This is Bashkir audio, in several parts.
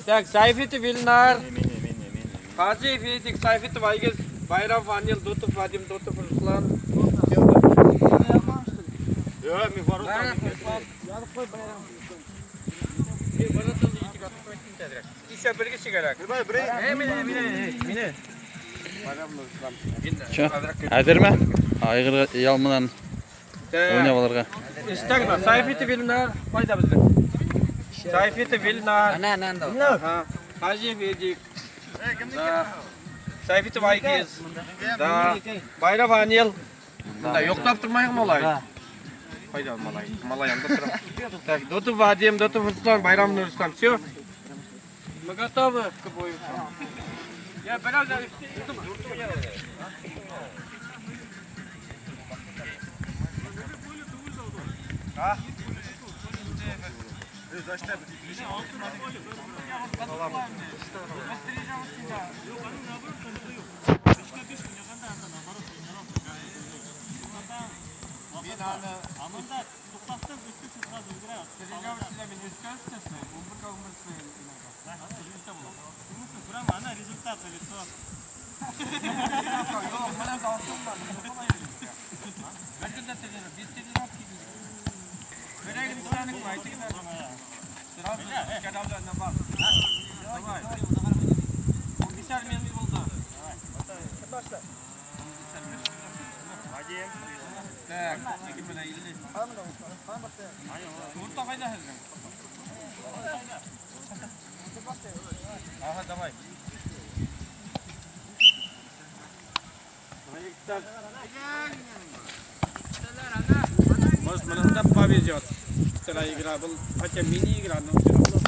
Так, Сайфитов Илнар. Хаджиев Эдик, Сайфитов Айгиз, Байрамов Анил, Дутов Вадим, Дутов Руслан. Еще бер кеше кәрәк. Мине. Чё? Әҙерме? Айғырға ял менән уйнап алырға. Истәгна, Сайфитов Илнар, ҡайҙа беҙҙең? Сайфитов Илнар. Ана. Ага. Хаджиев Эдик. Да. Сайфитов Айгиз. Да. Байрамов Анил. Мында йоҡлап тормайһың, малай. Ҡайҙа малай? Малай анда тора. Так, Дутов Вадим, Дутов Руслан, Байрамов Нурислам. Все. Мы готовы к бою. Я берәү ҙә. Так, 2 менән 50. Урта ҡайҙа һеҙҙең? Ага, давай. Давай. Может, мында повезет. Вторая игра был, хотя мини-игра, но все равно.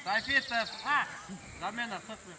Сайфетов, замена, сытмы.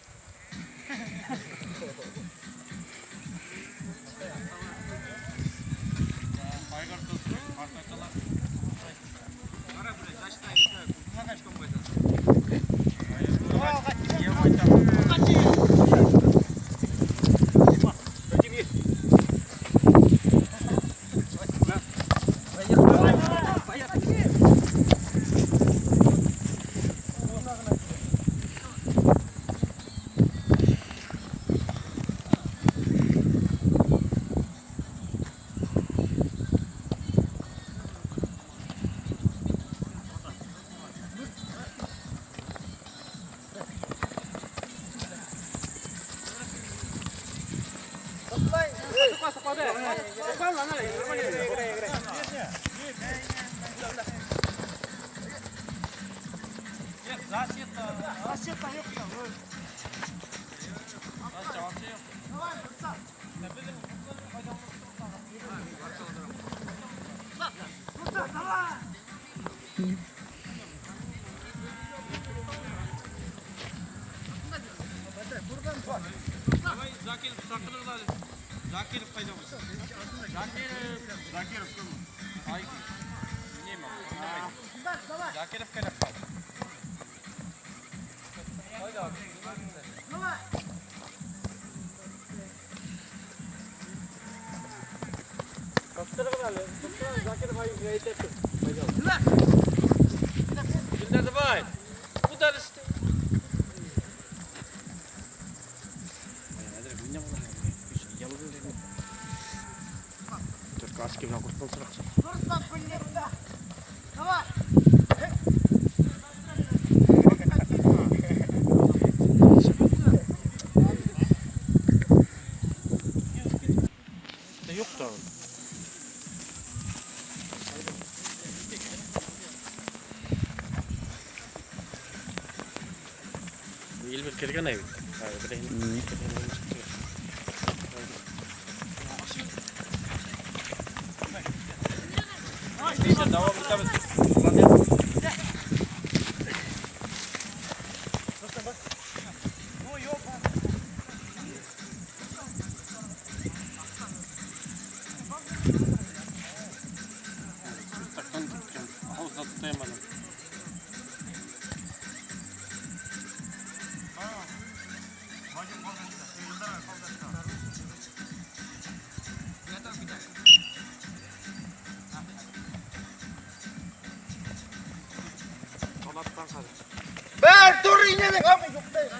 Бер тур инәнең.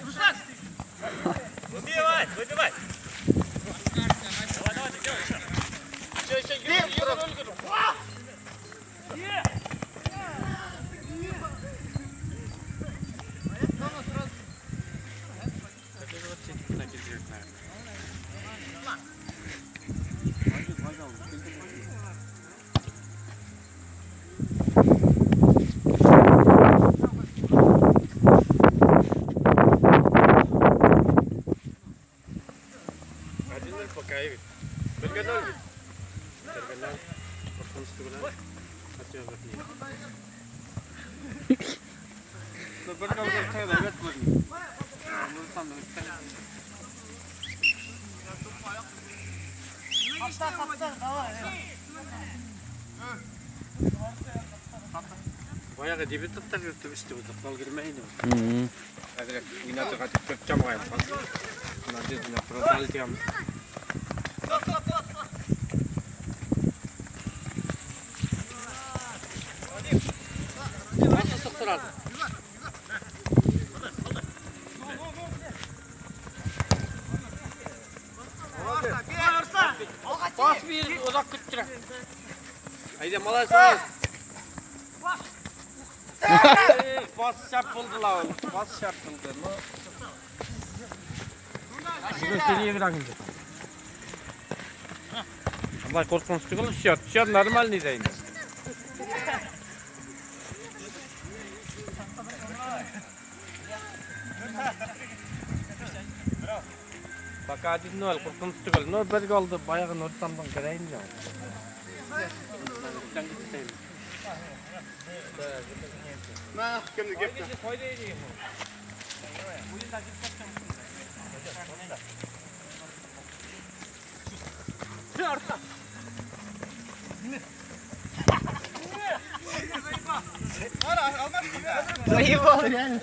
Руслан! Выбивай, выбивай! Давай, давай, делай еще. Еще, еще, yürü, yürü, yürü. Один ноль пока, ведь. Бергә ноль бит. Бергә ноль. Ҡурҡыныс түгел әле. Хотя бы не. Ну, бер гол кертһәң әйбәт булыр. Баяғы дебютанттар йөрөтөп эсте бит, гол кермәй ине. Хәҙер уйнатырға тип көтөп ятам. Надежда на продал тигән. Сыҡтырады. Пас бир, оҙаҡ көттөрә. Әйҙә, молодец. Пас шәп булды ла ул. Пас шәп булды. Но Бөгөн сине инде. Былай ҡурҡыныс түгел, счет. Счет нормальный ҙа инде. Пока 1-0, ҡурҡыныс түгел. Но бер голды баяғы Нурисламдан керә инде. Кемде кепте? Заебал, реально.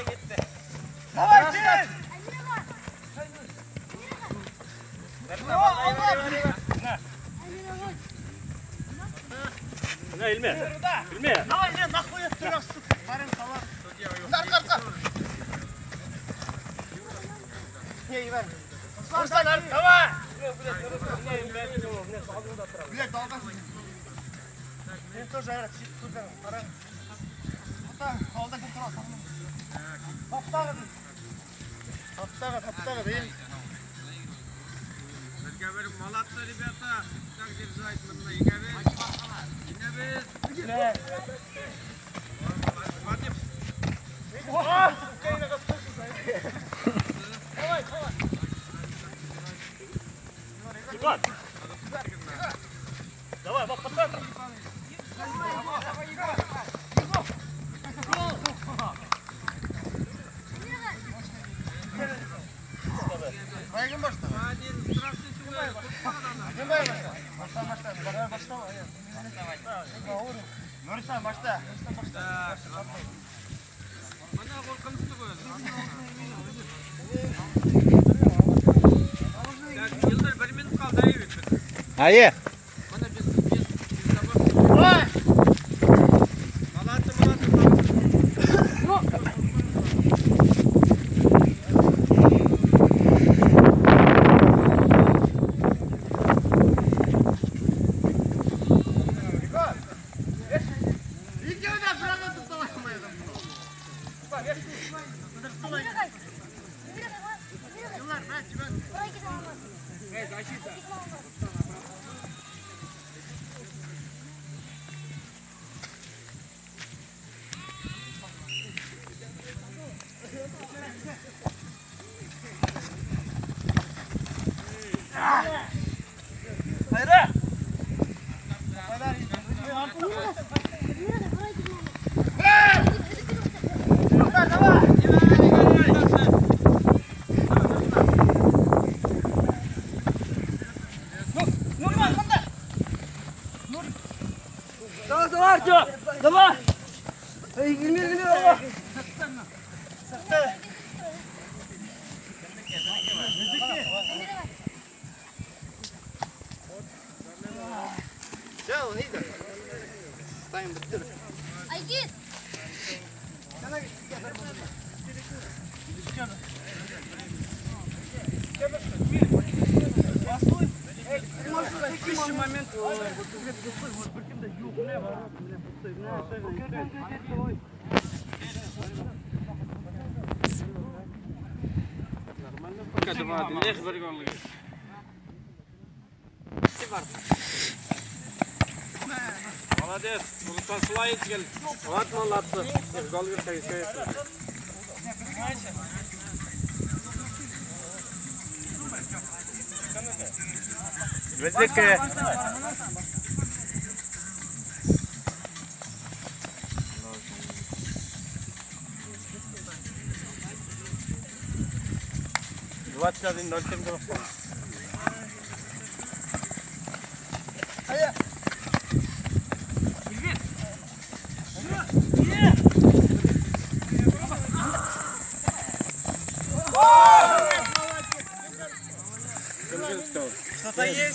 Gitti. Давай, Кирилл! Давай, Лен, нахуй я сука. Арка, арка. Не, Иван. Руслан, Давай! Блядь, долга. Мен тоже айрат, супер, ҡара. Алда кем тора? Таптағы. Таптағы, таптағы, эй. Бергә бер молодцы, ребята. Так держать, бында еңәбеҙ. Еңәбеҙ. Вадим. Иван! Давай, Вов, по центру! Кем башланы? Один, страшный түгел. Кем башланы? Башла, башла. Башла, башла. Нурислам, башта. Мына қорқынышты ғой. Так, Елдар, бір минут қалды, ай, бит. Айе. Мына біз біз Молодцы, молодцы, молодцы. Айгиз! Пока два, лех бір гол. Молодец, Руслан Сулаевич кел. Вот молодцы. Гол кіргізген. Беҙҙеке. 21:07 башлана.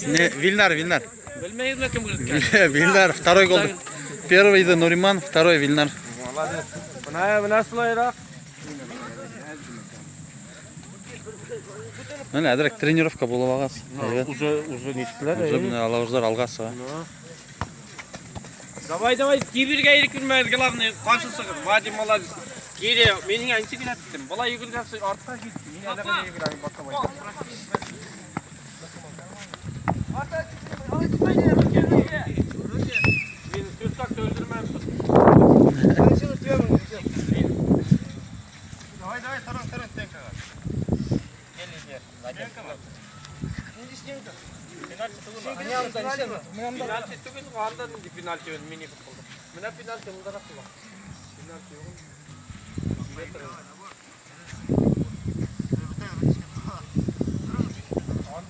Не, Вильнар, Вильнар. Белмәйем кем кергән. Вильнар, второй гол. Первый за Нуриман, второй Вильнар. Молодец. Бына бына шулайыраҡ. Мына әҙерәк тренировка булып алғас. Уже ниттеләр. Уже мына алауыздар алға сыға. Давай, давай, кибергә ирек бирмәгеҙ, главное, ҡаршы сығып. Вадим молодец. Кире, минең әнсе килә киттем. Былай йүгергән артҡа китте. Мин әле генә йүгерәм, баҡмай. Мин сөз öldürmem. Давай, давай, сорон, сорон, стенка. Пенальти түгел, анда нинди пенальти ул мини футболда. Менә пенальти унда була. Пенальти юк. Анда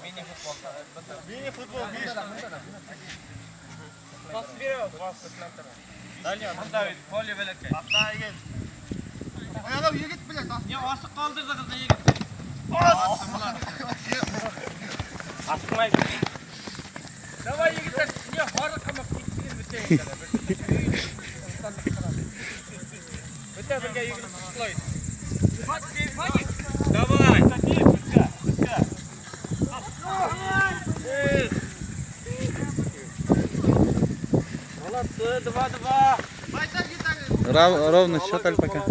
Мини футбол. Мини футбол, биш. Анда бит поле бәләкәй. Атта егет. Аялау егет, блядь. Не асыҡ ҡалдырҙығыҙ да егет. Асыҡмай. Давай егеттәр, не һарыҡ ҡамап киттегеҙ бөтә. Бөтә бергә йүгереп шулай. Давай. Эх. Молодцы, 2-2. Ровно счет, аль пока.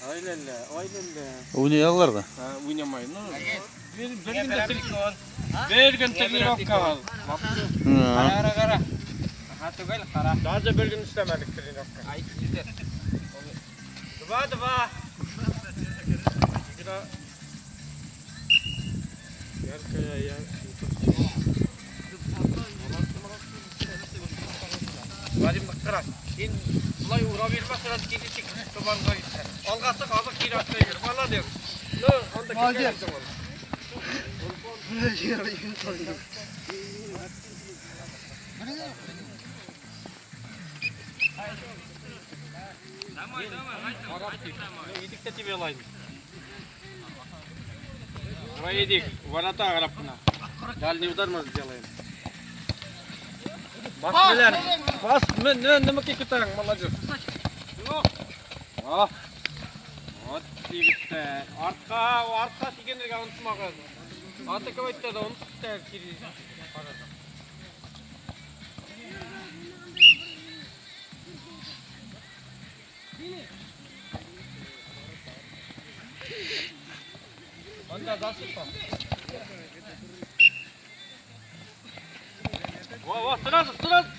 Ай-лә-лә, ай-лә-лә. Уйнай алалар да. Ha, уйнамай. Ну, бер көн тренировка бар. Кара, кара. Ага, түгел, кара. Даже бер көн эшләмәдек тренировка. Ай, җитәр. 2-2. Игра. Яркая, яркая. Вадим кара. Син булай ура бирмә, сразу кире чик, тубанга китә. Алга чык, азык кире атка йөр. Молодец. Ну, анда Молодец. Молодец. Эдик тә тебе алайын. Давай, Эдик, ворота карап кына. Дальний удар мы сделаем. Бас белән. Бас, мен нәмәкәй көтәң, молодец. А. Вот егеттәр. Артка, артка тигәнергә онытмагыз. Атаковать та онытып кире. Анда засыпа. Во, во, сразу, сразу.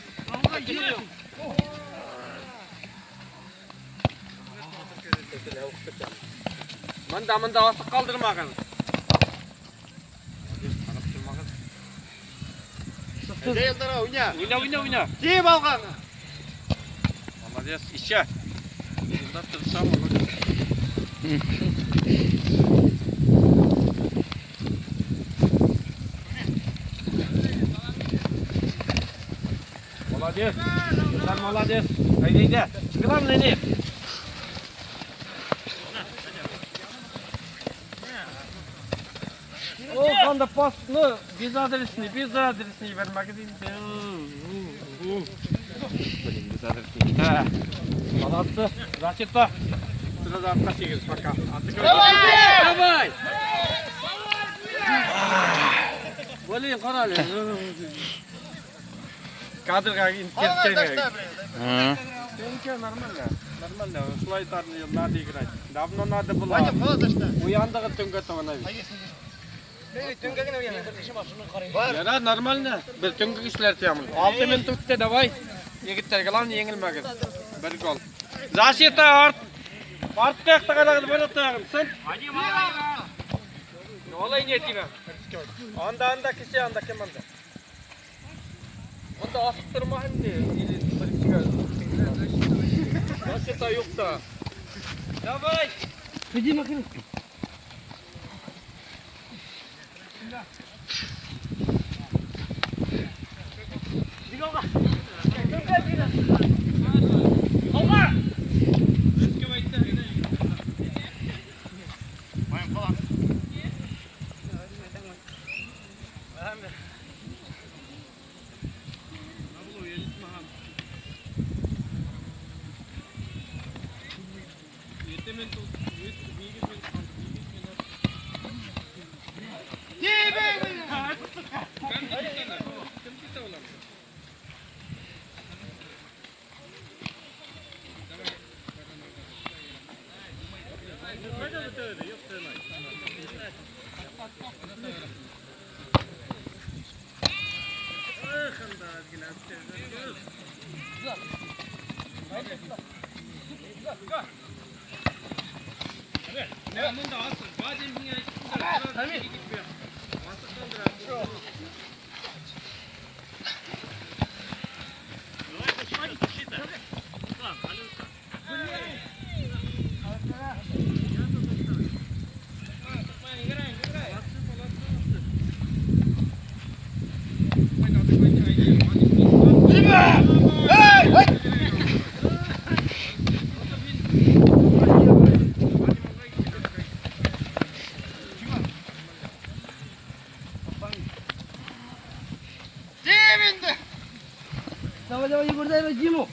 Мында, мында асык калдырмагыз. Карап тормагыз. Елдара, уйна. Уйна, уйна, уйна. Тиеп алган. Молодец, еще. Монда тырышам, молодец. Молодец. Илдар, молодец. Әйдә, әйдә. Главное не. О, анда пас, ну, безадресный, безадресный бер инде. Блин, безадресный. Да. Молодцы. Защита. Сразу артка сигез пока. Давай, Давай! Блин, кара әле. Кадрга Алган. Ha. Ничего, нормально. Нормально. Шулай надо играть. Давно надо было. Вадим, кала ташта. Уяндыгы төнгә табан бит. Яра, нормально. Без төнге кешеләр тиямыз. 6 минут үтте, давай. Егетләр, главное еңелмәгез. Бер гол. Защита арт. Артка якта карагыз, бер атагын. Сен. Олай не тибә. Анда, анда кеше, анда кем анда? Анда асыктырма инде. Или беренчегә. Защита юк та. Давай. Иди нахрен. Давай, давай, Егор, дай Диму.